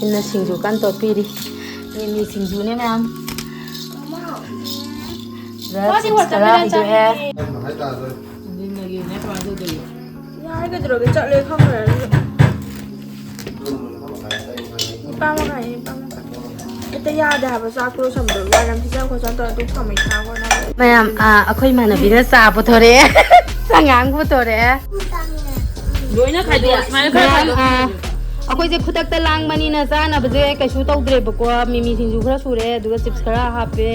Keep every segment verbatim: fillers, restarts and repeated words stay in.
ꯏꯟꯅ ꯁꯤꯡꯖꯨ ꯀꯟꯅ ꯇꯣꯠꯄꯤꯔꯤ꯫ ꯃꯤꯃꯤ ꯁꯤꯡꯖꯨꯅꯦ ꯃꯌꯥꯝ꯫ ꯃꯥꯗꯤ ꯈꯔ ꯍꯩꯗꯣꯛꯑꯦ꯫ ꯌꯥꯔꯦ ꯀꯩꯗꯧꯔꯒꯦ, ꯆꯠꯂꯦ ꯈꯪꯈ꯭ꯔꯦ ꯑꯗꯨꯗꯤ꯫ ꯅꯤꯄꯥꯟ ꯃꯈꯥꯏ, ꯅꯤꯄꯥꯟ ꯃꯈꯥꯏ꯫ ꯍꯦꯛꯇ ꯌꯥꯗꯦ ꯍꯥꯏꯕ ꯆꯥꯛꯇꯣ ꯂꯣꯏꯁꯟꯕꯗꯣ꯫ ꯋꯥꯏꯔꯝ ꯁꯤꯠꯆ ꯈꯣꯠꯆ ꯇꯧꯔ ꯑꯗꯨꯝ ꯊꯝꯃꯦ ꯏꯁꯥ ꯍꯣꯠꯅꯕ꯫ ꯃꯌꯥꯝ, ꯑꯥ, ꯑꯩꯈꯣꯏ ꯏꯃꯥꯟꯅꯕꯤꯅ ꯆꯥ ꯄꯨꯊꯣꯔꯛꯑꯦ꯫ ꯆꯉꯥꯡ ꯄꯨꯊꯣꯔꯛꯑꯦ꯫ ꯂꯣꯏꯅ ꯈꯥꯏꯗꯣꯛꯑꯣ, ꯁꯨꯃꯥꯏꯅ ꯈꯔ ꯃꯌꯥꯝ, ꯈꯥꯏꯗꯣꯛꯑꯣ꯫ ꯑꯥ, ꯑꯩꯈꯣꯏꯁꯦ ꯈꯨꯗꯛꯇ ꯂꯥꯡꯕꯅꯤꯅ ꯆꯥꯅꯕꯁꯦ ꯀꯩꯁꯨ ꯇꯧꯗ꯭ꯔꯦꯕꯀꯣ꯫ ꯃꯤꯃꯤ ꯁꯤꯡꯖꯨ ꯈꯔ ꯁꯨꯔꯦ, ꯑꯗꯨꯒ ꯆꯤꯞꯁ ꯈꯔ ꯍꯥꯞꯄꯦ,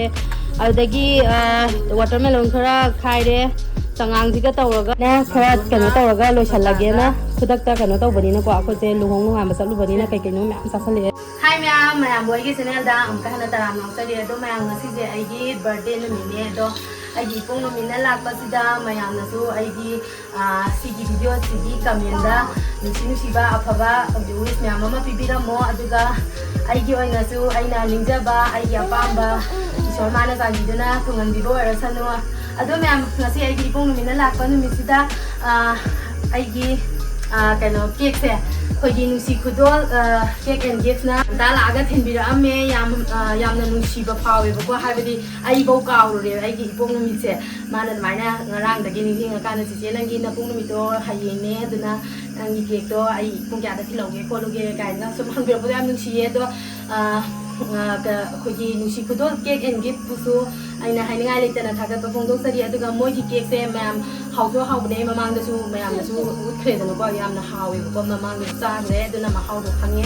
ꯑꯗꯨꯗꯒꯤ, ꯑꯥ, ꯋꯥꯇꯔꯃꯦꯂꯣꯟ ꯈꯔ ꯈꯥꯏꯔꯦ꯫ ꯆꯉꯥꯡꯁꯤꯒ ꯇꯧꯔꯒ ꯈꯔ ꯀꯩꯅꯣ ꯇꯧꯔꯒ ꯂꯣꯏꯁꯤꯜꯂꯒꯦꯅ ꯈꯨꯗꯛꯇ ꯀꯩꯅꯣ ꯇꯧꯕꯅꯤꯅꯀꯣ꯫ ꯑꯩꯈꯣꯏꯁꯦ ꯂꯨꯍꯣꯡ ꯅꯣꯡꯉꯥꯟꯕ ꯆꯠꯂꯨꯕꯅꯤꯅ ꯀꯩ ꯀꯩꯅꯣ ꯃꯌꯥꯝ ꯆꯥꯁꯤꯜꯂꯛꯑꯦ꯫ ꯍꯥꯏ ꯃꯌꯥꯝ, ꯃꯌꯥꯝꯕꯨ ꯑꯩꯒꯤ ꯆꯦꯅꯦꯜꯗ ꯑꯃꯨꯛꯀ ꯍꯟꯅ ꯇꯔꯥꯝꯅ ꯑꯣꯛꯆꯔꯤ꯫ ꯑꯗꯣ ꯃꯌꯥꯝ, ꯉꯁꯤꯁꯦ ꯑꯩꯒꯤ ꯕꯥꯔꯗꯦ ꯅꯨꯃꯤꯠꯅꯦ꯫ ꯑꯗꯣ ꯑꯩꯒꯤ ꯏꯄꯣꯛ ꯅꯨꯃꯤꯠꯅ ꯂꯥꯛꯄꯁꯤꯗ ꯃꯌꯥꯝꯅꯁꯨ ꯑꯩꯒꯤ, ꯑꯥ, ꯁꯤꯒꯤ ꯚꯤꯗꯤꯑꯣꯁꯤꯒꯤ ꯀꯃꯦꯟꯗ ꯅꯨꯡꯁꯤ ꯅꯨꯡꯁꯤꯕ ꯑꯐꯕ ꯋꯤꯁ ꯃꯌꯥꯝ ꯑꯃ ꯄꯤꯕꯤꯔꯝꯃꯣ꯫ ꯑꯗꯨꯒ ꯑꯩꯒꯤ ꯑꯣꯏꯅꯁꯨ ꯑꯩꯅ ꯅꯤꯡꯖꯕ ꯑꯩꯒꯤ ꯑꯄꯥꯝꯕ ꯏꯁꯣꯔ ꯃꯥꯅ ꯆꯥꯟꯕꯤꯗꯨꯅ ꯊꯨꯡꯍꯟꯕꯤꯕ ꯑꯣꯏꯔꯁꯅꯨ꯫ ꯑꯗꯣ ꯃꯌꯥꯝ, ꯉꯁꯤ ꯑꯩꯒꯤ ꯏꯄꯣꯛ ꯅꯨꯃꯤꯠꯅ ꯂꯥꯛꯄ ꯅꯨꯃꯤꯠꯁꯤꯗ, ꯑꯥ, ꯑꯩꯒꯤ, ꯑꯥ, ꯀꯩꯅꯣ, ꯀꯦꯛꯁꯦ ꯑꯩꯈꯣꯏꯒꯤ ꯅꯨꯡꯁꯤ ꯈꯨꯗꯣꯜ, ꯑꯥ, ꯀꯦꯛ ꯑꯦꯟ ꯒꯤꯐꯅ ꯉꯟꯇꯥ ꯂꯥꯛꯑꯒ ꯊꯤꯟꯕꯤꯔꯛꯑꯝꯃꯦ꯫ ꯌꯥꯝ, ꯑꯥ, ꯌꯥꯝꯅ ꯅꯨꯡꯁꯤꯕ ꯐꯥꯎꯋꯦꯕꯀꯣ꯫ ꯍꯥꯏꯕꯗꯤ ꯑꯩꯐꯧ ꯀꯥꯎꯔꯨꯔꯦꯕ ꯑꯩꯒꯤ ꯏꯄꯣꯛ ꯅꯨꯃꯤꯠꯁꯦ꯫ ꯃꯥꯅ ꯑꯗꯨꯃꯥꯏꯅ ꯉꯔꯥꯡꯗꯒꯤ ꯅꯤꯡꯁꯤꯡꯉꯀꯥꯟꯗ, "ꯆꯦꯆꯦ, ꯅꯪꯒꯤ ꯅꯄꯣꯛ ꯅꯨꯃꯤꯠꯇꯣ ꯍꯌꯦꯡꯅꯦ, ꯑꯗꯨꯅ ꯅꯪꯒꯤ ꯀꯦꯛꯇꯣ ꯑꯩ ꯄꯨꯡ ꯀꯌꯥꯗ ꯊꯤꯜꯍꯧꯒꯦ ꯈꯣꯠꯂꯨꯒꯦ?" ꯀꯥꯏꯅ ꯁꯨꯝ ꯍꯪꯕꯤꯔꯛꯄꯗꯣ ꯌꯥꯝ ꯅꯨꯡꯁꯤꯌꯦ꯫ ꯑꯗꯣ, ꯑꯥ, ꯑꯥ, ꯀ-, ꯑꯩꯈꯣꯏꯒꯤ ꯅꯨꯡꯁꯤ ꯈꯨꯗꯣꯜ ꯀꯦꯛ ꯑꯦꯟ ꯒꯤꯐꯄꯨꯁꯨ ꯑꯩꯅ ꯍꯥꯏꯅꯤꯡꯉꯥꯏ ꯂꯩꯇꯅ ꯊꯥꯒꯠꯄ ꯐꯣꯡꯗꯣꯛꯆꯔꯤ꯫ ꯑꯗꯨꯒ ꯃꯣꯏꯒꯤ ꯀꯦꯛꯁꯦ ꯃꯌꯥꯝ ꯍꯥꯎꯁꯨ ꯍꯥꯎꯕꯅꯦ, ꯃꯃꯥꯡꯗꯁꯨ ꯃꯌꯥꯝꯅꯁꯨ ꯎꯠꯈ꯭ꯔꯦꯗꯅꯀꯣ, ꯌꯥꯝꯅ ꯍꯥꯎꯋꯦꯕꯀꯣ, ꯃꯃꯥꯡꯗꯁꯨ ꯆꯥꯈ꯭ꯔꯦ, ꯑꯗꯨꯅ ꯃꯍꯥꯎꯗꯣ ꯈꯪꯉꯦ꯫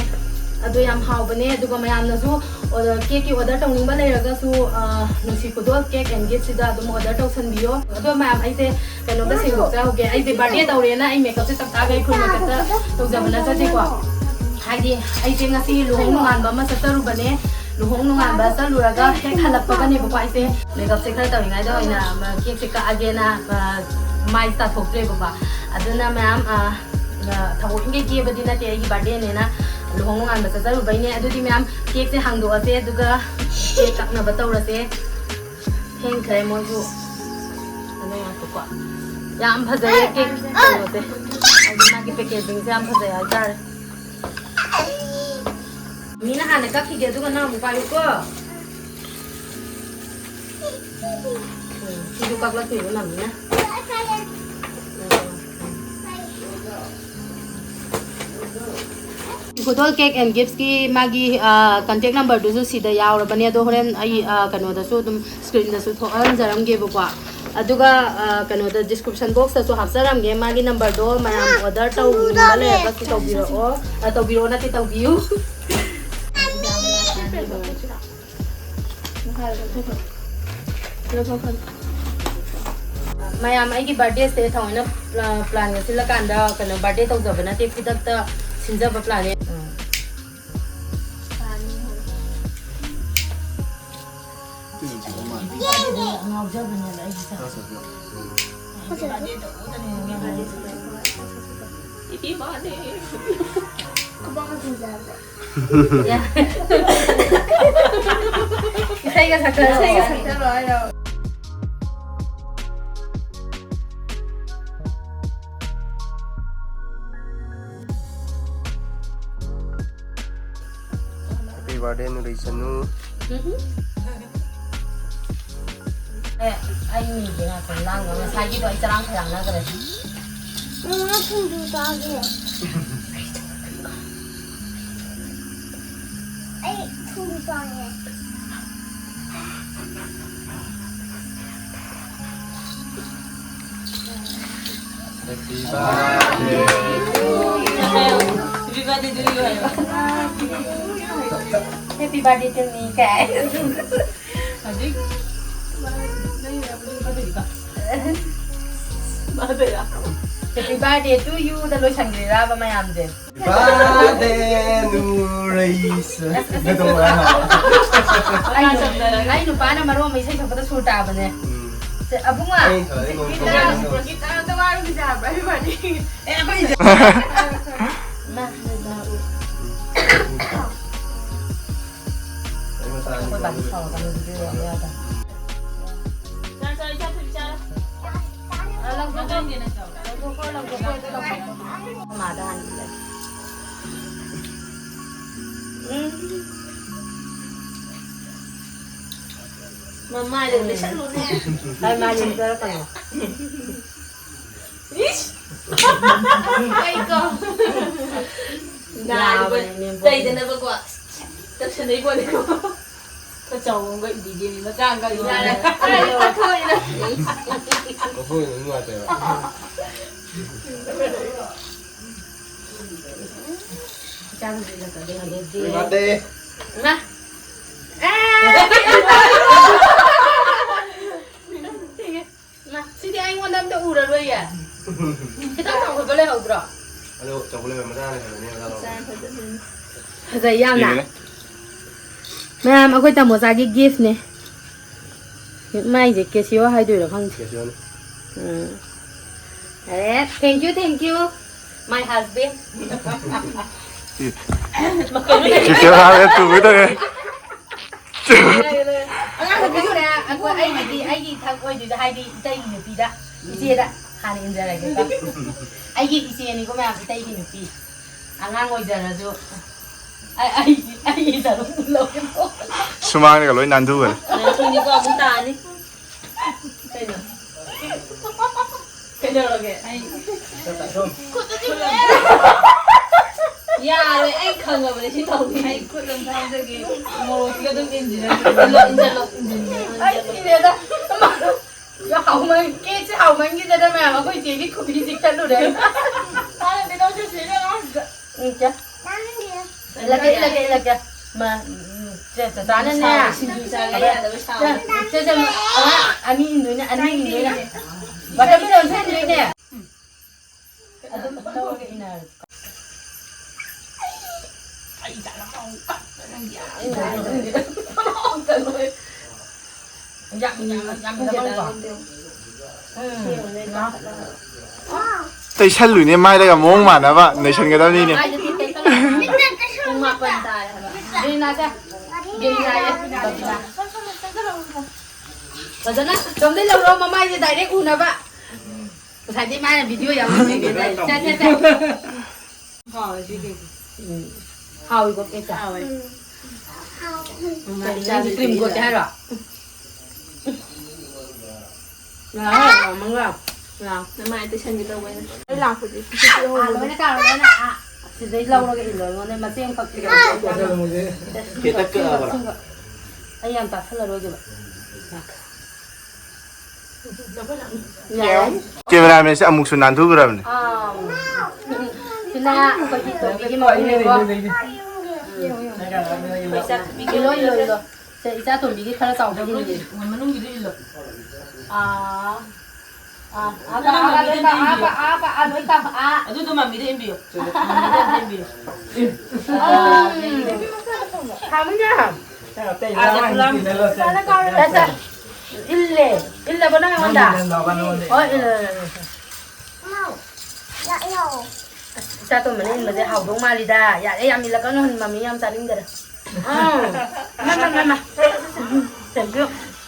ꯑꯗꯣ ꯌꯥꯝ ꯍꯥꯎꯕꯅꯦ꯫ ꯑꯗꯨꯒ ꯃꯌꯥꯝꯅꯁꯨ ꯑꯣꯔꯗꯔ, ꯀꯦꯛꯀꯤ ꯑꯣꯔꯗꯔ ꯇꯧꯅꯤꯡꯕ ꯂꯩꯔꯒꯁꯨ, ꯑ, ꯅꯨꯡꯁꯤ ꯈꯨꯗꯣꯜ ꯀꯦꯛ ꯑꯦꯟ ꯒꯤꯐꯁꯤꯗ ꯑꯗꯨꯝ ꯑꯣꯔꯗꯔ ꯇꯧꯁꯟꯕꯤꯌꯣ꯫ ꯑꯗꯣ ꯃꯌꯥꯝ, ꯑꯩꯁꯦ ꯀꯩꯅꯣꯝꯇ ꯁꯦꯡꯗꯣꯛꯆꯍꯧꯒꯦ꯫ ꯑꯩꯁꯦ ꯕꯥꯔꯗꯦ ꯇꯧꯔꯦꯅ ꯑꯩ ꯃꯦꯀꯞꯁꯦ ꯇꯞ ꯇꯥꯒꯩ ꯐꯨꯜ ꯃꯦꯀꯞꯇ ꯇꯧꯖꯕ ꯅꯠꯆꯗꯦꯀꯣ꯫ ꯍꯥꯏꯗꯤ ꯑꯩꯁꯦ ꯉꯁꯤ ꯂꯨꯍꯣꯡ ꯅꯣꯉꯥꯟꯕ ꯑꯃ ꯆꯠꯆꯔꯨꯕꯅꯦ꯫ ꯂꯨꯍꯣꯡ ꯅꯣꯉꯥꯟꯕ ꯆꯠꯂꯨꯔꯒ ꯍꯦꯛ ꯍꯜꯂꯛꯄꯒꯅꯦꯕꯀꯣ, ꯑꯩꯁꯦ ꯃꯦꯀꯞꯁꯦ ꯈꯔ ꯇꯧꯔꯤꯉꯩꯗ ꯑꯣꯏꯅ, ꯑꯃ, ꯀꯦꯛꯁꯦ ꯀꯛꯑꯒꯦꯅ, ꯑ, ꯃꯥꯏ ꯇꯥꯊꯣꯛꯇ꯭ꯔꯦꯕꯀꯣ꯫ ꯑꯗꯨꯅ ꯃꯌꯥꯝ, ꯑ, ꯑ, ꯊꯑꯣꯏꯅ ꯀꯦꯕꯗꯤ ꯅꯠꯇꯦ, ꯑꯩꯒꯤ ꯕꯥꯔꯗꯦꯅꯦꯅ ꯂꯨꯍꯣꯡ ꯅꯣꯉꯥꯟꯕ ꯆꯠꯆꯔꯨꯕꯩꯅꯦ꯫ ꯑꯗꯨꯗꯤ ꯃꯌꯥꯝ, ꯀꯦꯛꯁꯦ ꯍꯥꯡꯗꯣꯛꯑꯁꯦ, ꯑꯗꯨꯒ ꯀꯦꯛ ꯀꯛꯅꯕ ꯇꯧꯔꯁꯦ꯫ ꯊꯦꯡꯈ꯭ꯔꯦ ꯃꯣꯏꯁꯨ꯫ ꯑꯗꯣ ꯉꯥꯏꯈꯣꯀꯣ꯫ ꯌꯥꯝ ꯐꯖꯩꯌꯦ ꯀꯦꯛ ꯀꯩꯅꯣꯁꯦ꯫ ꯍꯥꯏꯗꯤ ꯃꯥꯒꯤ ꯄꯦꯀꯦꯖꯤꯡꯁꯦ ꯌꯥꯝ ꯐꯖꯩ ꯍꯥꯏꯇꯥꯔꯦ꯫ ꯃꯤꯅ ꯍꯥꯟꯅ ꯀꯛꯈꯤꯒꯦ, ꯑꯗꯨꯒ ꯅꯪ ꯑꯃꯨꯛ ꯄꯥꯏꯌꯨꯀꯣ꯫ ꯎꯝ, ꯁꯤꯁꯨ ꯀꯛꯂꯛꯇꯣꯏꯕ ꯃꯝꯃꯤꯅ꯫ ꯈꯨꯗꯣꯜ Cake and Giftsꯀꯤ ꯃꯥꯒꯤ, ꯑ, contact numberꯗꯨꯁꯨ ꯁꯤꯗ ꯌꯥꯎꯔꯕꯅꯦ꯫ ꯑꯗꯣ ꯍꯣꯔꯦꯟ ꯑꯩ, ꯑ, ꯀꯩꯅꯣꯗꯁꯨ ꯑꯗꯨꯝ screenꯗꯁꯨ ꯊꯣꯛꯍꯟꯖꯔꯝꯒꯦꯕꯀꯣ꯫ ꯑꯗꯨꯒ, ꯑ, ꯀꯩꯅꯣꯗ description boxꯇꯁꯨ ꯍꯥꯞꯆꯔꯝꯒꯦ ꯃꯥꯒꯤ numberꯗꯣ꯫ ꯃꯌꯥꯝ order ꯇꯧꯅꯤꯡꯕ ꯂꯩꯔꯒꯁꯨ ꯇꯧꯕꯤꯔꯛꯑꯣ꯫ ꯑ, ꯇꯧꯕꯤꯔꯛꯑꯣ ꯅꯠꯇꯦ, ꯇꯧꯕꯤꯌꯨ꯫ ꯃꯌꯥꯝ ꯑꯩꯒꯤ birthdayꯁꯦ ꯊꯑꯣꯏꯅ, ꯑ, planꯒ ꯁꯤꯜꯂꯀꯥꯟꯗ ꯀꯩꯅꯣ birthday ꯇꯧꯖꯕ ꯅꯠꯇꯦ, ꯈꯨꯗꯛꯇ ꯁꯤꯟꯖꯕ planꯅꯦ꯫ ꯎꯝ꯫ ꯉꯥꯎꯖꯕꯅꯦꯕ ꯑꯩꯁꯦ꯫ ꯏꯁꯩꯒ ꯁꯛꯆꯔꯣ꯫ ꯏꯁꯩꯒ ꯁꯛꯆꯔꯣ ꯍꯥꯏꯔꯣ꯫ Happy birthday ꯅꯨꯔꯩꯆꯅꯨ꯫ ꯑꯦ, ꯑꯩ ꯃꯤꯒꯤ ꯉꯥꯛꯇꯪ ꯂꯥꯡꯕ, ꯉꯁꯥꯏꯒꯤꯗꯣ ꯑꯩ ꯆꯔꯥꯡ ꯈꯣꯏꯔꯥꯡꯅꯈ꯭ꯔꯦ꯫ ꯃꯃꯥ ꯁꯤꯡꯖꯨ ꯆꯥꯒꯦ꯫ ꯑꯩ ꯁꯤꯡꯖꯨ ꯆꯥꯒꯦ꯫ Happy birthday to you. Happy birthday to you ꯍꯥꯏꯌꯣ꯫ Happy birthday to me ꯀꯥꯏ꯫ ꯍꯧꯖꯤꯛ ꯅꯪ ꯌꯥꯕꯗꯤ ꯃꯥꯗꯣꯏꯔꯥ? ꯃꯥꯗꯣꯏꯔꯥ? Happy birthday to youꯗ ꯂꯣꯏꯁꯟꯈ꯭ꯔꯤꯔꯕ ꯃꯌꯥꯝꯁꯦ? Birthday ꯅꯨꯔꯩꯆ꯫ ꯑꯩ ꯅꯨ-, ꯑꯩ ꯅꯨꯄꯥꯅ ꯃꯔꯣꯟ ꯑꯃ ꯏꯁꯩ ꯁꯛꯄꯗ ꯁꯨꯔ ꯇꯥꯕꯅꯦ꯫ ꯎꯝ꯫ ꯁꯦ, ꯑꯕꯨꯡꯉꯣ꯫ ꯑꯩ ꯁꯥꯟꯅꯩ ꯅꯣꯡ ꯒꯤꯇꯥꯔ, ꯐꯥꯗꯣꯛ꯫ ꯒꯤꯇꯥꯔ ꯑꯝꯇ ꯋꯥꯔꯨꯈꯤꯁꯦ ꯍꯥꯏꯕ, everybody꯫ ꯑꯦ, ꯑꯩꯈꯣꯏ ꯏꯆꯦ꯫ ꯃꯥ, ꯃꯥ꯫ ꯑꯩ ꯃꯆꯥ ꯑꯅꯤ ꯑꯩꯈꯣꯏ ꯕꯥꯗꯤ ꯂꯧꯔꯦ꯫ ꯁꯥꯎꯔꯛꯀꯅꯤ, video ꯌꯥꯝ ꯌꯥꯗ꯫ ꯆꯥꯔꯣ, ꯆꯥꯔꯣ, ꯏꯆꯥ ꯊꯣꯏꯕꯤ, ꯆꯥꯔꯣ꯫ ꯑ, ꯂꯪꯊꯣꯛꯈꯣ꯫ ꯂꯪꯊꯣꯛꯈꯣ, ꯂꯪꯊꯣꯛꯈꯣ, ꯑꯗꯨ ꯂꯪꯊꯣꯛꯈꯣ꯫ ꯃꯥꯗ ꯍꯥꯟꯅ ꯄꯤꯖꯒꯦ꯫ ꯃꯃꯥꯏꯗ ꯂꯩꯁꯜꯂꯨꯅꯦ꯫ ꯀꯥꯏ ꯃꯥꯏꯗ ꯆꯠꯂꯛꯀꯅꯣ꯫ ꯏꯁ! ꯑꯩꯀꯣ꯫ ꯅꯥꯔꯤꯕ ꯌꯥꯕꯅꯦ, ꯇꯩꯗꯅꯕꯀꯣ꯫ ꯇꯧꯁꯟꯅꯩ ꯄꯣꯠꯅꯤꯀꯣ꯫ ꯈꯔ ꯆꯥꯎꯕ ꯑꯃꯒ ꯏꯕꯤꯒꯦꯅꯦ, ꯃꯆꯥ ꯑꯃꯒ ꯌꯥꯔꯦ꯫ ꯏꯕꯤꯒꯦꯅꯦ꯫ ꯌꯥꯔꯦ, ꯆꯠꯊꯣꯛꯑꯣ꯫ ꯃꯈꯣꯏꯅ ꯅꯨꯡꯉꯥꯏꯇꯦꯕ꯫ ꯏꯆꯥ ꯅꯨꯄꯤꯅ ꯀꯩꯗꯧꯔꯦ? Happy birthday꯫ ꯏꯃꯥ꯫ ꯑꯦ! ꯏꯃꯥ, ꯁꯤꯗꯤ ꯑꯩꯉꯣꯟꯗ ꯑꯝꯇ ꯎꯔꯔꯣꯏꯌꯦ꯫ ꯈꯤꯇꯪ ꯆꯥꯎꯈꯠꯄ ꯂꯩꯍꯧꯗ꯭ꯔꯣ? ꯑꯗꯣ ꯆꯥꯎꯈꯠꯂꯦ, ꯃꯆꯥꯅ ꯀꯩꯅꯣꯅꯦ, ꯃꯆꯥ ꯂꯧꯔꯦ꯫ ꯐꯖꯩ ꯌꯥꯝꯅ꯫ ꯌꯦꯡꯉꯨꯅꯦ꯫ ꯃꯌꯥꯝ, ꯑꯩꯈꯣꯏ ꯇꯥꯃꯣꯆꯥꯒꯤ gift ꯅꯦ꯫ ꯃꯥꯏꯁꯦ Casio ꯍꯥꯏꯗꯣꯏꯔꯥ ꯈꯪꯗꯦ꯫ Casio ꯅꯦ꯫ ꯎꯝ꯫ ꯑꯦ, thank you, thank you, my husband꯫ Casio ꯍꯥꯏꯔꯒ ꯇꯨꯒꯦ ꯇꯧꯔꯦ꯫ ꯑꯉꯥꯡ ꯅꯨꯄꯤꯗꯨꯅꯦ, ꯑꯩꯈꯣꯏ, ꯑꯩꯒꯤꯗꯤ, ꯑꯩꯒꯤ ꯏꯊꯛ ꯑꯣꯏꯗꯣꯏꯗ, ꯍꯥꯏꯗꯤ ꯏꯇꯩꯒꯤ ꯅꯨꯄꯤꯗ, ꯏꯆꯦꯗ ꯍꯥꯟꯅ ꯏꯟꯖꯔꯒꯦꯀꯣ꯫ ꯑꯩꯒꯤ ꯏꯆꯦꯅꯤꯀꯣ ꯃꯌꯥꯝ, ꯏꯇꯩꯒꯤ ꯅꯨꯄꯤ꯫ ꯑꯉꯥꯡ ꯑꯣꯏꯖꯔꯁꯨ ꯑꯩ, ꯑꯩꯒꯤ, ꯑꯩꯒꯤ ꯁꯔꯨꯛ ꯂꯧꯒꯦ꯫ ꯁꯨꯃꯥꯡꯗꯒ ꯂꯣꯏ ꯅꯥꯟꯊꯨꯈ꯭ꯔꯦ꯫ ꯅꯥꯟꯊꯨꯅꯤꯀꯣ, ꯑꯃꯨꯛ ꯇꯥꯅꯤ꯫ ꯀꯩꯅꯣ? ꯀꯩꯗꯧꯔꯒꯦ? ꯑꯩ ꯈꯨꯠꯇ ꯆꯤꯛꯂꯦ꯫ ꯌꯥꯔꯦ, ꯑꯩ ꯈꯪꯉꯕꯅꯦ ꯁꯤ ꯇꯧꯅꯤ꯫ ꯑꯩ ꯈꯨꯠ ꯑꯝꯇ ꯍꯥꯏꯖꯒꯦ꯫ ꯃꯣꯔꯣꯛꯁꯤꯒ ꯑꯗꯨꯝ ꯏꯟꯁꯤꯟꯅ ꯏꯟꯁꯤꯜꯂꯣ, ꯏꯟꯁꯤꯜꯂꯣ, ꯏꯟꯁꯤꯜꯂꯣ꯫ ꯑꯩ ꯁꯤꯔꯦꯗ꯫ ꯍꯥꯎꯃꯟ-, cake ꯁꯦ ꯍꯥꯎꯃꯟꯈꯤꯗꯅ ꯃꯌꯥꯝ ꯑꯩꯈꯣꯏ ꯆꯦꯒꯤ ꯈꯨꯕꯤ ꯆꯤꯛꯊꯠꯂꯨꯔꯦ꯫ ꯃꯥꯅ ꯀꯩꯅꯣ ꯆꯠꯁꯤꯅꯦ ꯑꯉꯥꯡꯁꯤꯗ꯫ ꯎꯝ, ꯆꯦ꯫ ꯏꯜꯂꯛꯀꯦ, ꯏꯜꯂꯛꯀꯦ, ꯏꯜꯂꯛꯀꯦ꯫ ꯃꯥ, ꯎꯝ, ꯆꯦ, ꯆꯦ, ꯆꯥꯅꯅꯦ꯫ ꯁꯤꯡꯖꯨ ꯆꯥꯒꯦ ꯌꯥꯗꯕ ꯁꯥꯎ꯫ ꯆꯦ, ꯆꯦ, ꯆꯦ, ꯃꯥ, ꯑꯃ, ꯑꯅꯤ ꯏꯟꯗꯣꯏꯅꯦ, ꯑꯅꯤ ꯏꯟꯗꯣꯏꯅꯦ꯫ Watermelon ꯁꯨ ꯏꯟꯗꯣꯏꯅꯦ꯫ ꯑꯗꯨꯝ ꯇꯧꯔꯒ ꯏꯟꯅꯔꯁꯤ꯫ ꯇꯩꯁꯜꯂꯨꯅꯦ ꯃꯥꯏꯗꯒ ꯃꯑꯣꯡ ꯃꯥꯟꯅꯕ ꯅꯩꯁꯟꯒꯗꯕꯅꯤꯅꯦ꯫ ꯄꯨꯡ ꯃꯥꯄꯟ ꯇꯥꯔꯦ ꯍꯥꯏꯕ꯫ ꯕꯤꯅꯥꯁꯦ꯫ ꯕꯤꯅꯥ꯫ ꯐꯖꯅ ꯆꯣꯝꯗꯩ ꯂꯧꯔꯣ, ꯃꯃꯥꯏꯁꯦ direct ꯎꯅꯕ꯫ ꯉꯁꯥꯏꯗꯤ ꯃꯥꯅ video ꯌꯥꯎꯍꯟꯕꯤꯒꯦ꯫ ꯁꯦ, ꯁꯦ, ꯁꯦ꯫ ꯎꯝ꯫ ꯍꯥꯎꯏꯀꯣ ꯀꯦꯛꯁꯦ? ꯍꯥꯎꯋꯦ꯫ ꯀꯩ ꯆꯥꯁꯤ? ꯀ꯭ꯔꯤꯝ ꯀꯣꯠꯁꯦ ꯍꯥꯏꯔꯣ? ꯂꯥꯛꯑꯣ, ꯂꯥꯛꯑꯣ, ꯃꯪ ꯂꯥꯛꯑꯣ꯫ ꯂꯥꯛꯑꯣ꯫ ꯅꯃꯥꯏ ꯇꯩꯁꯟꯒꯦ ꯇꯧꯕ ꯑꯩꯅ꯫ ꯑꯩ ꯂꯥꯛꯄꯗꯤ ꯁꯤꯗ ꯑꯥ, ꯂꯣꯏꯅ ꯀꯥꯔꯣ, ꯂꯣꯏꯅ꯫ ꯑꯥ, ꯁꯤꯗꯩ ꯂꯧꯔꯒ ꯏꯜꯂꯣ, ꯑꯩꯉꯣꯟꯗ ꯃꯆꯦ ꯑꯃꯈꯛ ꯄꯤꯔꯛꯑꯣ꯫ ꯍꯦꯛꯇ ꯀꯛꯑꯕ? ꯑꯩ ꯌꯥꯝ ꯆꯥꯁꯤꯜꯂꯔꯣꯏꯒꯦꯕ꯫ ꯌꯥꯔꯦ꯫ ꯀꯦꯃꯦꯔꯥꯃꯦꯟꯁꯦ ꯑꯃꯨꯛꯁꯨ ꯅꯥꯟꯊꯨꯈ꯭ꯔꯕꯅꯤ꯫ ꯑꯥ꯫ ꯁꯤꯅ ꯑꯩꯈꯣꯏꯒꯤ ꯇꯣꯝꯕꯤꯒꯤ ꯃꯃꯤꯡꯅꯦꯀꯣ꯫ ꯏꯜꯂꯣ, ꯏꯜꯂꯣ, ꯏꯜꯂꯣ꯫ ꯁꯦ, ꯏꯆꯥ ꯇꯣꯝꯕꯤꯒꯤ ꯈꯔ ꯆꯥꯎꯕ ꯏꯜꯂꯣ꯫ ꯑꯥ꯫ ꯑꯥ, ꯑꯥ, ꯑꯥ, ꯂꯣꯏ ꯀꯥꯎ, ꯑꯥ, ꯑꯥ, ꯑꯥ, ꯂꯣꯏ ꯀꯥꯎ, ꯑꯥ꯫ ꯑꯗꯨꯗꯣ ꯃꯃꯤꯗ ꯏꯟꯕꯤꯌꯨ꯫ ꯃꯃꯤꯗ ꯑꯝꯇ ꯏꯟꯕꯤꯌꯨ꯫ ꯑꯥ꯫ ꯊꯥꯃꯤꯅ꯫ ꯑꯥ, ꯆꯠ, ꯄꯨꯂꯝ꯫ ꯆꯠ, ꯆꯠ꯫ ꯏꯜꯂꯦ꯫ ꯏꯜꯂꯕꯣ ꯅꯪ ꯑꯩꯉꯣꯟꯗ? ꯍꯣꯏ, ꯏꯜꯂꯦ, ꯏꯜꯂꯦ, ꯏꯜꯂꯦ꯫ ꯑꯁ, ꯏꯆꯥ ꯇꯣꯝꯕꯅ ꯏꯟꯕꯁꯦ ꯍꯥꯎꯗꯧ ꯃꯥꯜꯂꯤꯗ꯫ ꯌꯥꯔꯦ, ꯌꯥꯝ ꯏꯜꯂꯛꯀꯅꯨ, ꯃꯃꯤ ꯌꯥꯝ ꯆꯥꯅꯤꯡꯗꯔꯦ꯫ ꯑꯥ, ꯃꯥ, ꯃꯥ, ꯃꯥ, ꯃꯥ꯫ Thank you꯫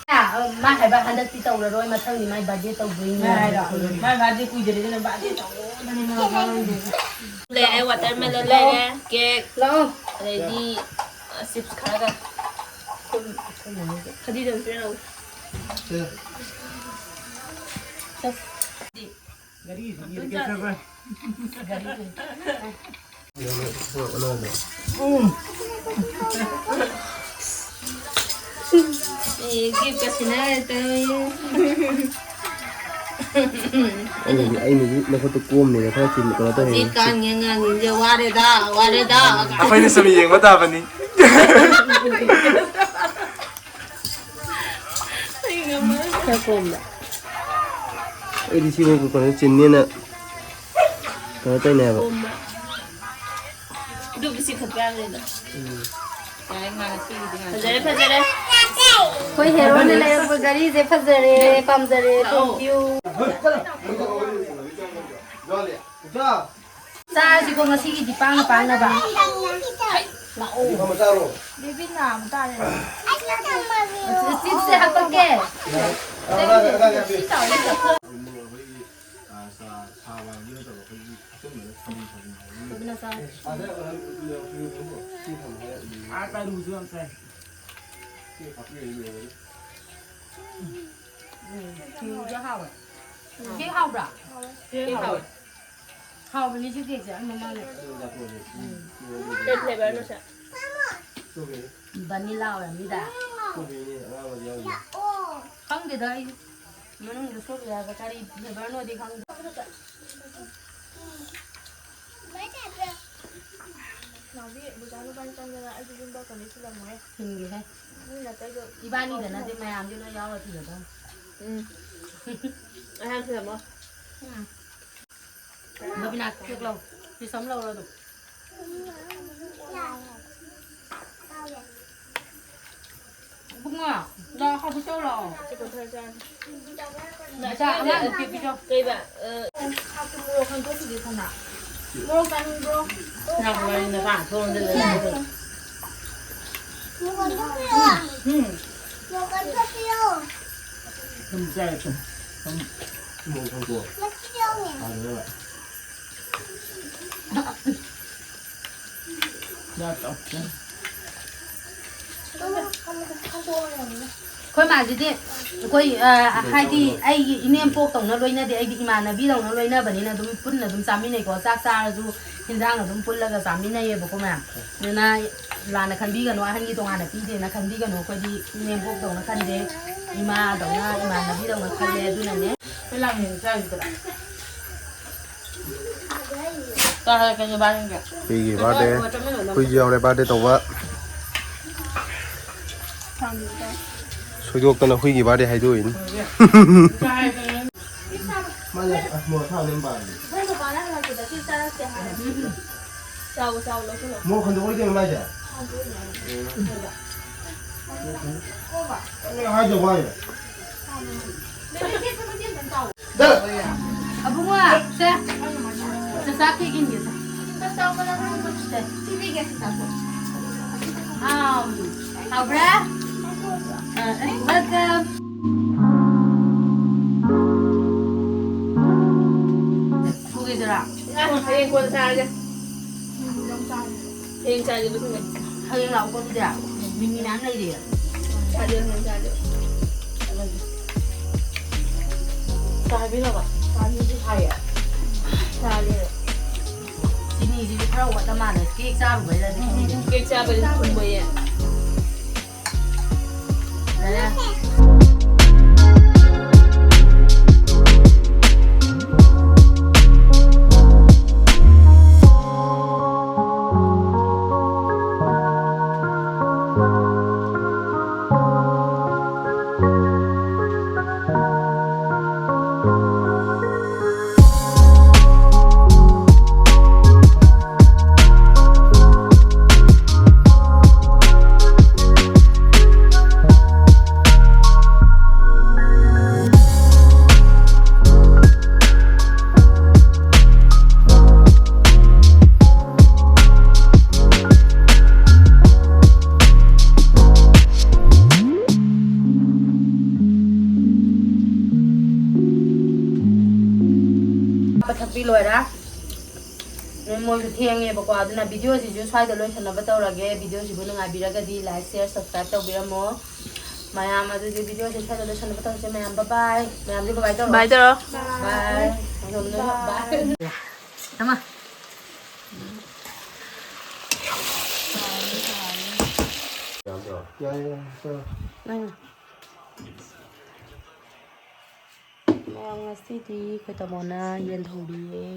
ꯑꯥ, ꯃꯥ ꯍꯥꯏꯕ ꯍꯟꯗꯛꯇꯤ ꯇꯧꯔꯔꯣꯏ, ꯃꯊꯪꯗꯤ ꯃꯥꯏ birthday ꯇꯧꯗꯣꯏꯅꯤ꯫ ꯃꯥ ꯍꯥꯏꯔꯣ? ꯃꯥꯏ birthday ꯀꯨꯏꯗꯔꯦ, ꯑꯗꯨꯅ birthday ꯇꯧꯔꯣꯅꯅꯦ ꯃꯥ ꯉꯥꯡꯉꯤꯗꯣ꯫ ꯂꯩꯔꯦ, watermelon ꯂꯩꯔꯦ, cake, ꯂꯥꯛꯑꯣ꯫ ꯑꯗꯩꯗꯤ, ꯑ, chips ꯈꯔꯒ꯫ ꯈꯗꯤꯗꯁꯨ ꯄꯤꯔꯛꯑꯣ꯫ ꯆꯠ꯫ ꯑꯦ, gift ꯀ ꯁꯤꯟꯅꯔꯦ ꯇꯧꯔꯤ꯫ ꯑꯩꯅꯗꯤ, ꯑꯩꯅꯗꯤ ꯅꯈꯨꯠꯇꯨ ꯀꯣꯝꯅꯤꯅ ꯈꯔ ꯆꯤꯟ ꯀꯩꯅꯣ ꯇꯧꯔꯤꯅꯤ꯫ ꯍꯧꯖꯤꯛꯀꯥꯟꯒꯤ ꯑꯉꯥꯡꯁꯤꯡꯁꯦ ꯋꯥꯔꯦꯗ, ꯋꯥꯔꯦꯗ꯫ ꯑꯩꯈꯣꯏꯅ ꯁꯨꯝ ꯌꯦꯡꯕ ꯇꯥꯕꯅꯤ꯫ ꯑꯩ ꯉꯝꯃꯔꯣꯏ꯫ ꯈꯔ ꯀꯣꯝꯕ꯫ ꯑꯩꯗꯤ ꯁꯤꯐꯥꯎ ꯀꯩꯅꯣ ꯆꯤꯟꯅꯦꯅ ꯀꯩꯅꯣ ꯇꯧꯅꯦ ꯍꯥꯏꯕ꯫ ꯀꯣꯝꯕ꯫ ꯑꯗꯨꯕꯨ ꯆꯤꯡꯈꯠꯄ ꯌꯥꯕꯅꯤꯗ꯫ ꯎꯝ꯫ ꯌꯥꯔꯦ, ꯉꯥ ꯉꯁꯤꯒꯤꯗꯤ ꯉꯥ꯫ ꯐꯖꯔꯦ, ꯐꯖꯔꯦ꯫ ꯑꯩꯈꯣꯏ ꯍꯦꯔꯣꯅ ꯂꯩꯔꯛꯄ ꯒꯥꯔꯤꯁꯦ ꯐꯖꯔꯦ, ꯄꯥꯝꯖꯔꯦ, ꯂꯥꯛꯑꯣ꯫ Thank you꯫ ꯆꯥꯔꯁꯤꯀꯣ ꯉꯁꯤꯒꯤꯗꯤ ꯄꯥꯡꯅ ꯄꯥꯡꯅꯕ꯫ ꯂꯥꯛꯑꯣ꯫ ꯕꯦꯕꯤ ꯅꯥꯕ ꯇꯥꯔꯦ꯫ Chipsꯁꯦ ꯍꯥꯞꯄꯛꯀꯦ꯫ ꯁꯤ ꯆꯥꯎꯋꯦ꯫ ꯊꯥꯕ ꯍꯥꯏꯕꯗꯨ ꯅꯠꯇꯕ, ꯑꯩꯈꯣꯏꯒꯤ ꯑꯆꯨꯝꯕꯗ ꯊꯝꯕꯤ ꯊꯝꯕꯤ ꯍꯥꯏꯕꯗꯨ꯫ ꯑꯗꯨꯅ ꯆꯥꯏ꯫ ꯑꯦ, ꯑꯗ, ꯑ, ꯁꯤ ꯊꯝꯕ ꯍꯥꯏꯔ, ꯎꯝ꯫ ꯑꯥ, ꯇꯔꯨꯁꯨ ꯌꯥꯝ ꯆꯥꯏ꯫ ꯁꯤ ꯍꯥꯞꯄꯤꯔ ꯂꯣꯏꯔꯦ꯫ ꯎꯝ, ꯁꯤꯡꯖꯨꯁꯨ ꯍꯥꯎꯋꯦ꯫ ꯀꯦꯛ ꯍꯥꯎꯕ꯭ꯔꯥ? ꯀꯦꯛ ꯍꯥꯎꯋꯦ꯫ ꯍꯥꯎꯕꯅꯤ ꯁꯤ ꯀꯦꯛꯁꯦ, ꯑꯩ ꯃꯃꯥꯡꯗ꯫ ꯑꯗꯨ ꯆꯥꯊꯣꯛꯑꯁꯦ꯫ ꯎꯝ꯫ ꯀꯩ flavorꯅꯣ ꯁꯦ? Strawberry꯫ Vanilla ꯑꯣꯏꯔꯝꯅꯤꯗ꯫ Strawberryꯅꯦ, ꯑꯉꯥꯡꯕꯗꯤ ꯌꯥꯎꯗꯦ꯫ ꯈꯪꯗꯦꯗ ꯑꯩ꯫ ꯃꯅꯨꯡꯗ strawberry ꯍꯥꯏꯕ ꯀꯔꯤ flavorꯅꯣꯗꯤ ꯈꯪꯗꯦ꯫ ꯅꯥꯎꯕꯤ, ꯕꯖꯥꯔ ꯃꯄꯥꯟ ꯆꯪꯗꯅ ꯑꯩꯁꯨ ꯌꯨꯝꯗ ꯀꯩꯅꯣ ꯊꯤꯜꯂꯝꯃꯣꯍꯦ꯫ ꯊꯤꯟꯒꯦꯍꯦ꯫ ꯃꯤ ꯅꯥꯇꯩꯗꯣ ꯏꯕꯥꯅꯤꯗ ꯅꯠꯇꯦ, ꯃꯌꯥꯝꯁꯨ ꯂꯣꯏ ꯌꯥꯎꯔ ꯊꯤꯜꯂꯗꯧꯅꯤ꯫ ꯎꯝ꯫ ꯑꯩ ꯍꯥꯟꯅ ꯊꯤꯜꯂꯝꯃꯣ꯫ ꯎꯝ꯫ ꯕꯕꯤꯅꯥ, cake ꯂꯧ꯫ Piece ꯑꯃ ꯂꯧꯔꯣ ꯑꯗꯨꯝ꯫ ꯏꯕꯨꯡꯉꯣ, ꯆꯥ ꯍꯥꯎꯕ ꯇꯧꯔꯣ꯫ ꯁꯤ ꯄꯣꯊꯥꯔ ꯆꯥꯔꯅꯤ꯫ ꯆꯥ ꯑꯉꯥꯡꯗ ꯄꯤꯕꯤꯔꯣ꯫ ꯀꯩꯕ? ꯑ, ꯃꯣꯔꯣꯛ ꯆꯥꯅꯤꯡꯕ꯭ꯔꯣ? ꯅꯪ ꯋꯥꯔꯤ ꯅꯆꯥ ꯊꯣꯡꯗ ꯂꯩ꯫ ꯎꯝ꯫ ꯊꯨꯝ ꯆꯥꯏ, ꯊꯨꯝ꯫ ꯊꯨꯝ꯫ ꯃꯣꯔꯣꯛ ꯊꯣꯡꯗꯣꯛꯑꯣ꯫ ꯍꯥꯎꯅꯦꯕ꯫ ꯌꯥ ꯆꯥꯎ꯫ ꯑꯩꯈꯣꯏ ꯃꯥꯁꯤꯗꯤ ꯑꯩꯈꯣꯏ, ꯑ, ꯍꯥꯏꯗꯤ ꯑꯩꯒꯤ ꯏꯅꯦꯝꯄꯣꯛꯇꯧꯅ ꯂꯣꯏꯅꯗꯦ, ꯑꯩꯗꯤ ꯏꯃꯥꯟꯅꯕꯤꯗꯧꯅ ꯂꯣꯏꯅꯕꯅꯤꯅ ꯑꯗꯨꯝ ꯄꯨꯟꯅ ꯑꯗꯨꯝ ꯆꯥꯃꯤꯟꯅꯩꯀꯣ꯫ ꯆꯥꯛ ꯆꯥꯔꯁꯨ ꯍꯤꯟꯖꯥꯡ ꯑꯗꯨꯝ ꯄꯨꯜꯂꯒ ꯆꯥꯃꯤꯟꯅꯩꯌꯦꯕꯀꯣ ꯃꯌꯥꯝ꯫ ꯑꯗꯨꯅ ꯂꯥꯟꯅ ꯈꯟꯕꯤꯒꯅꯨ, ꯑꯍꯟꯒꯤ ꯇꯣꯉꯥꯟꯅ ꯄꯤꯗꯦꯅ ꯈꯟꯕꯤꯒꯅꯨ꯫ ꯑꯩꯈꯣꯏꯗꯤ ꯏꯅꯦꯝꯄꯣꯛꯇꯧꯅ ꯈꯟꯗꯦ, ꯏꯃꯥꯗꯧꯅ, ꯏꯃꯥꯟꯅꯕꯤꯗꯧꯅ ꯈꯜꯂꯦ꯫ ꯑꯗꯨꯅꯅꯦ꯫ ꯆꯥꯔꯦ, ꯀꯩꯅꯣ ꯕꯥꯔꯦꯟꯒ? ꯍꯨꯏꯒꯤ birthday꯫ ꯍꯨꯏꯁꯨ ꯌꯥꯎꯔꯦ birthday ꯇꯧꯕ꯫ ꯁꯣꯏꯗꯣꯛꯇꯅ ꯍꯨꯏꯒꯤ birthday ꯍꯥꯏꯗꯣꯛꯏꯅꯤ꯫ ꯃꯥꯅ ꯑꯁ ꯃꯣꯔꯣꯛ ꯑꯁꯥꯕꯅꯦ ꯄꯥꯝꯃꯤ꯫ ꯃꯣꯔꯣꯛ ꯍꯟꯗꯣꯛꯑꯣꯏꯗꯣꯏꯅꯦ ꯃꯥꯏꯁꯦ? ꯍꯥꯏꯗꯧꯕ ꯍꯥꯏꯅ꯫ ꯑꯕꯨꯡꯉꯣ, ꯁꯦ꯫ ꯆꯥꯛ ꯆꯥꯛ ꯀꯦꯛ ꯏꯟꯒꯦ, ꯁꯦ꯫ ꯁꯦ꯫ ꯑꯥ, ꯍꯥꯎꯕ꯭ꯔꯥ? ꯑ, ꯑ, welcome꯫ ꯍꯌꯦꯡ ꯀꯣꯟꯅ ꯆꯥꯔꯒꯦ꯫ ꯍꯌꯦꯡ ꯆꯥꯔꯒꯦ, ꯑꯗꯨ ꯊꯝꯃꯦ꯫ ꯍꯌꯦꯡ ꯂꯥꯛꯎꯀꯣ ꯑꯗꯨꯗꯤ꯫ ꯃꯤꯃꯤ ꯃꯌꯥꯝ ꯂꯩꯔꯤ꯫ ꯆꯥꯔꯒꯦ, ꯍꯌꯦꯡ ꯆꯥꯔꯒꯦ꯫ ꯆꯥ ꯍꯥꯏꯕꯤꯔꯕ? ꯆꯥꯅꯤꯗꯤ ꯍꯥꯏꯌꯦ꯫ ꯆꯥꯔꯦ꯫ ꯆꯤꯅꯤꯁꯤꯁꯨ ꯈꯔ ꯋꯥꯠꯂ ꯃꯥꯜꯂꯦ꯫ ꯀꯦꯛ ꯆꯥꯔꯨꯕꯩꯔꯗꯤ ꯈꯪꯗꯦ꯫ ꯀꯦꯛ ꯆꯥꯕꯩꯗꯤ ꯊꯨꯝꯕꯩꯌꯦ꯫ ꯊꯛꯄꯤ ꯂꯣꯏꯔꯦ꯫ ꯅꯣꯏ ꯃꯣꯏꯁꯨ ꯊꯦꯡꯉꯦꯕꯀꯣ, ꯑꯗꯨꯅ ꯚꯤꯗꯤꯑꯣꯁꯤꯁꯨ ꯁ꯭ꯋꯥꯏꯗ ꯂꯣꯏꯁꯟꯅꯕ ꯇꯧꯔꯒꯦ꯫ ꯚꯤꯗꯤꯑꯣꯁꯤꯕꯨ ꯅꯨꯡꯉꯥꯏꯕꯤꯔꯒꯗꯤ like, share, subscribe ꯇꯧꯕꯤꯔꯝꯃꯣ ꯃꯌꯥꯝ꯫ ꯑꯗꯨꯗꯤ ꯚꯤꯗꯤꯑꯣꯁꯦ ꯁ꯭ꯋꯥꯏꯗ ꯂꯣꯏꯁꯟꯅꯕ ꯇꯧꯔꯁꯦ ꯃꯌꯥꯝ꯫ Bye bye꯫ ꯃꯌꯥꯝꯁꯦ bye bye ꯇꯧꯔꯣ꯫ Bye ꯇꯧꯔꯣ꯫ Bye꯫ ꯊꯝꯃꯣ꯫ ꯌꯥꯏ, ꯌꯥꯏ, ꯆꯠꯂꯣ꯫ ꯅꯪ꯫ ꯃꯌꯥꯝ, ꯉꯁꯤꯗꯤ ꯑꯩꯈꯣꯏ ꯇꯥꯃꯣꯅ ꯌꯦꯟ ꯊꯣꯡꯕꯤꯌꯦ꯫